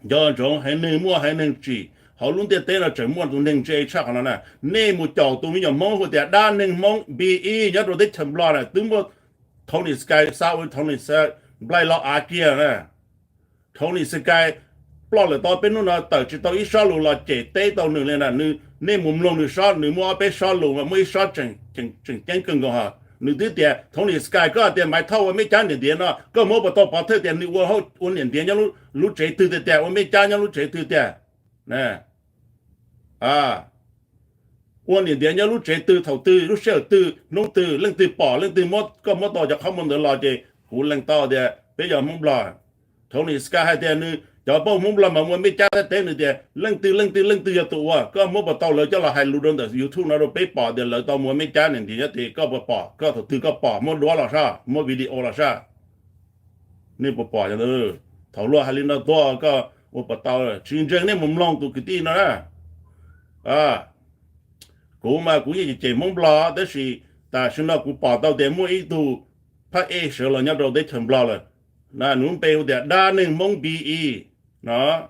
Nco ntsoov, haiv neeg muaj haiv neeg tsim, hauv lub ntiaj teb no tseem muaj tus neeg ntse tshaj qhov no na. Nej mus caum tus me nyuam Hmoob hu tias dab neeg Hmoob B E nyob rau teb chaws Nplog na, twb muab Tony Sky, xa ua Tony Sky nplaig los av kiag na. Tony Sky ploj lawm tau peb hnub no tawm tsis tau ib sob lus los cem teb tau nws li na. Nej mus mloog nws sob, nws muaj ob peb sob lus mas muaj ib sob tseem ceeb kawg nkaus hos. Nws twb tias, Tony Sky, koj hais tias Maiv Thoj ua mej cab niam ntiav no, koj muab puas tau pov thawj tias nws ua, ua niam ntiav nyob lub tsev twg tiag tiag, ua mej cab nyob lub tsev twg tiag? Ua niam ntiav nyob lub tsev twg, thaum twg, lub sij hawm twg, hnub twg, leej twg pom, leej twg muab, koj muab tau cov qhov muag ntawd los ces kuv lees tau tias peb yog Hmoob Nplog. Tony Sky hais tias nws cov poj Hmoob Nplog mas ua mej cab teb, nws tias leej twg leej twg leej twg yog tus ua, koj muab puas tau lawv coj los hais lus rau ntawm YouTube no rau peb pom tias lawv tau mus ua mej cab niam ntiav nyob twg, koj puas pom, koj thaum twg koj pom, muab duab los sab, muab video los sab. Nej puas pom? Thaum luag hais li no tuaj koj ua puas tau? Tsis ntseeg nej mus mloog tus kwv tij no na. Kuv mas kuv yeej cem Hmoob Nplog tab sis tam sim no kuv pom tau tias muaj ib tug phab ej sawv los nyob rau teb chaws Nplog lawm na, nws lub npe hu tias dab neeg Hmoob B E no.